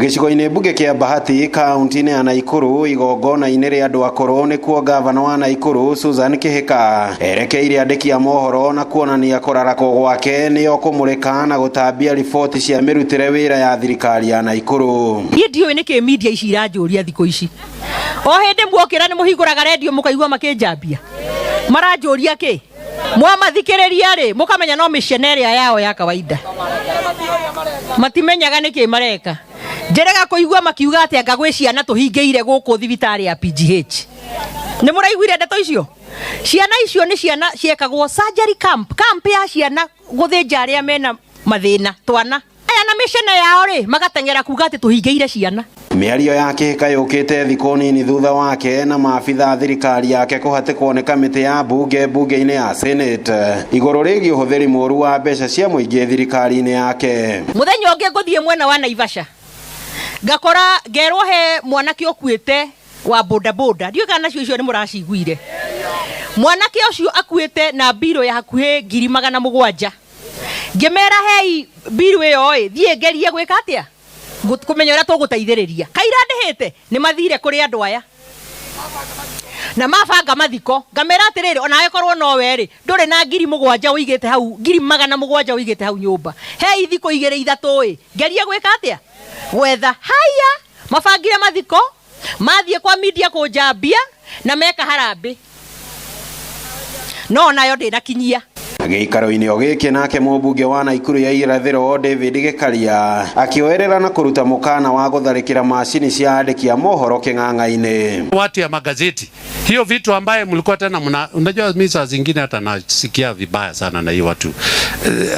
Gĩcigo-inĩ mbunge kĩa Bahati kaunti-inĩ ya Naikuru igongona-inĩ rĩa andũ akũrũ nĩkuo gavana wa Naikuru Susan Kihika erekeire andĩki a mohoro na kuonania kũrarakwo gwake nĩo kũmũrĩka na gũtambia riboti cia mĩrutĩre wĩra ya thirikari ya Naikuru. Niĩ ndiũĩ nĩkĩ media ici iranjũria thikũ ici. O hĩndĩ muokĩra nĩ mũhingũraga redio mũkaigua makĩnjambia. Maranjũria kĩ? Mwamathikĩrĩria rĩ, mũkamenya no mĩcene ĩrĩa yao ya kawaida. Matimenyaga nĩkĩ mareka. Njĩrĩga kũigua makiuga atĩ anga gwĩ ciana tũhingĩire gũkũ thibitarĩ ya PGH. Nĩ mũraiguire ndeto icio? Ciana icio nĩ ciana ciekagwo surgery camp, camp ya ciana gũthĩnja arĩa mena mathĩna, twana. Aya na mĩcene yao rĩ, magateng'era kuga atĩ tũhingĩire ciana. Mĩario ya Kihika yũkĩte thikũ nini thutha wake na maabitha thirikari yake kũhatĩkwo nĩ kamĩtĩ ya mbunge mbunge-inĩ ya Senate igũrũ rĩgiĩ ũhũthĩri mũru wa mbeca cia mũingĩ thirikari-inĩ yake. Mũthenya ũngĩ ngũthiĩ mwena wa Naivasha ngakora ngerwo he mwanake ũkuĩte wa bodaboda, ndiũĩ kana nacio icio nĩ mũraciguire. Mwanake ũcio akuĩte na mbirũ ya hakuhĩ 700,000. Ngĩmera hei mbirũ ĩyo ĩ, thiĩ ngerie gwĩka atĩa, kũmenya ũrĩa tũgũteithĩrĩria. Kaira ndĩhĩte nĩ mathire kũrĩ andũ aya na mabanga mathiko. Ngamera atĩrĩrĩ, onawe korwo nowe rĩ, ndũrĩ na 7,000 ũigĩte hau, 700,000 ũigĩte hau nyũmba, hei thikũ igĩrĩ ithatũ ĩ, ngerie gwĩka atĩa, gwetha. Haya, mabangire mathiko, mathiĩ kwa media kũnjambia na meka harambĩ, no nayo ndĩnakinyia. Gĩikaro-inĩ o gĩkĩ nake mũmbunge wa Naikuru ya irathĩro David Gĩkaria akĩoerera na kũruta mũkana wa gũtharĩkĩra macini cia andĩki a mohoro kĩng'ang'a-inĩ. Watu ya magazeti hiyo vitu ambaye mlikuwa tena mna, unajua mimi saa zingine hata nasikia vibaya sana na hiyo watu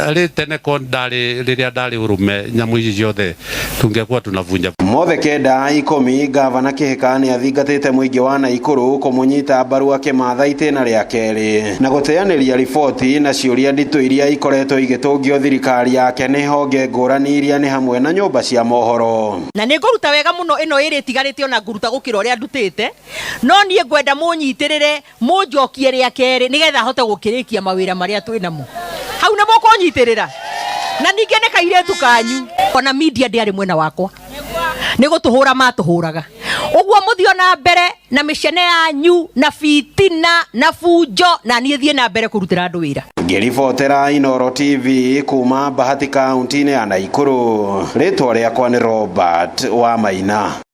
ali tene ko ndari riria ndari urume nyamu ici ciothe tungekuwa tunavunja. Mothe kenda ikũmi gavana Kihika nĩ athingatĩte mũingĩ wa Naikuru kũmũnyita mbaru akĩmatha itĩna rĩa kerĩ na gũteanĩria riboti na ciũria nditũ iria ikoretwo igĩtũngio thirikari yake nĩ honge ngũrani iria nĩ hamwe na nyũmba cia mohoro. Na nĩ ngũruta wega mũno ĩno ĩrĩ ĩtigarĩte ona ngũruta gũkĩra ũrĩa ndutĩte, no niĩ ngwenda mũnyitĩrĩre mũnjokie rĩa kerĩ nĩgetha hote gũkĩrĩkia mawĩra marĩa twĩ namo. Hau nĩ mũkũnyitĩrĩra. Na ningĩ nĩ kairĩtu kanyu. Ona media ndĩarĩ mwena wakwa, nĩ gũtũhũra matũhũraga. Ũguo mũthiĩ na mbere na mĩcene yanyu na fitina na bunjo, na niĩ thiĩ na mbere kũrutĩra andũ wĩra. Ngĩribotera Inooro TV kuma Bahati kaunti-inĩ ya Naikuru, rĩtwa rĩakwa nĩ Robert Wamaina.